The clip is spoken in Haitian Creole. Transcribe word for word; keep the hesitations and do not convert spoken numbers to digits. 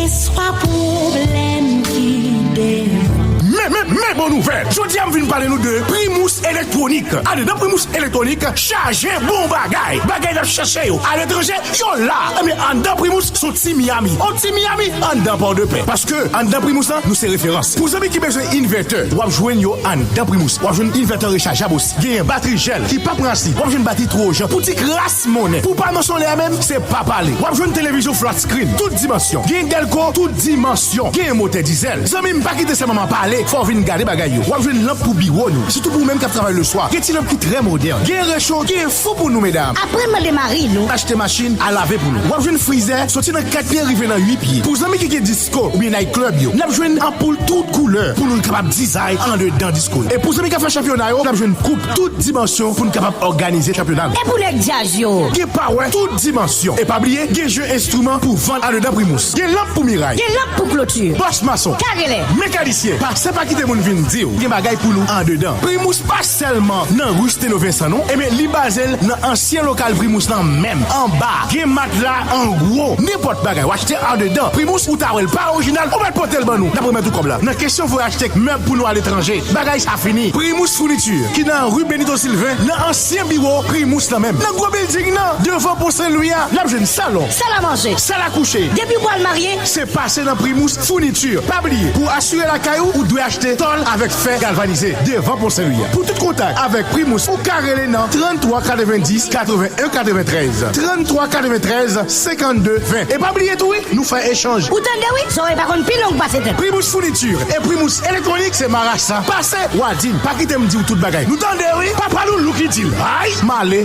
Swa pwoblèm ki devan. Men, men, men bon nouvèl! Jodi a m vin pale nou de Primus Electronic. Andedan Primus Electronic, chaje bon bagay. Bagay n ap chache yo aletranje, yo la. Ebyen, anndan Primus, se yon ti Miami. Yon ti Miami anndan Pòdepè. Paske anndan Primus lan, nou se referans. Pou zanmi ki bezwen invètè, w ap jwenn yo anndan Primus. W ap jwenn invètè rechajab osi. Genyen batri jèl ki pa pran asid. W ap jwenn batri Trojan pou ti kras monnen. Pou pano solè a menm, se pa pale. W ap jwenn televizyon flat screen, tout dimansyon. Genyen dèlko, tout dimansyon. Genyen motè dizèl. Zanmi m, pa kite sèlman m ap pale, fò w vin gade bagay yo. W ap jwenn lanp pou biwo nou, sitou pou ou menm k ap travay leswa. Gen ti lanp ki trè modèn. Genyen recho, genyen fou pou nou, medam. Aprann mande mari nou achte machin a lave pou nou. W ap jwenn frizè soti nan kat pye rive nan uit pye. Pou zanmi ki gen disko oubyen night club yo, n ap jwenn anpoul tout koulè pou nou kapab dizay andedan disko yo. E pou zanmi k ap fè chanpyona yo, n ap jwenn koup tout dimansyon pou n kapab òganize chanpyona nou. E pou nèg djaz yo? Gen pawè tout dimansyon. E pa bliye, gen jeu enstriman pou vann andedan Primus. Gen lanp pou miray. Gen lanp pou kloti. Bòs mason. Karelè. Mekanisyen. Pase pa kite moun vin di w gen bagay pou nou andedan. Primus pa sèlman nan ri Steno Vensan non. Ebyen, li baze l nan ansyen lokal Primus lan menm. Anba, gen matla an gwo. Nenpòt bagay w achte andedan Primus ou ta wè l pa orijinal, ou mèt pote l ban nou. N ap remèt ou kòb la. Nan kesyon voyaj tek mèb pou nou aletranje, bagay sa fini. Primus Fourniture, ki nan ri Benito Sylvain, nan ansyen biwo Primus lan menm. Nan gwo bilding nan, devan pon Sen Lwi a, n ap jwenn salon, sal a manje, sal a kouche. Depi w pral marye, se pase nan Primus Fourniture. Pa bliye, pou asire lakay ou, ou dwe achte tòl avèk fè galvanize devan pon Sen Lwi a. Pou tout kontak avèk Primus, ou ka rele nan trannntwa katrevendis katrevenn en katreventrèz, trannntwa katrevenntrèz senkannde ven. E pa bliye tou wi, nou fè echanj. Ou tande wi, zòrèy pa konn pi long pase tèt. Primus Fourniture e Primus Electronic se marasa. Pase, w a di m, pa kite m di w tout bagay. Nou tande wi, papa loulou ki di l. Ay, m ale.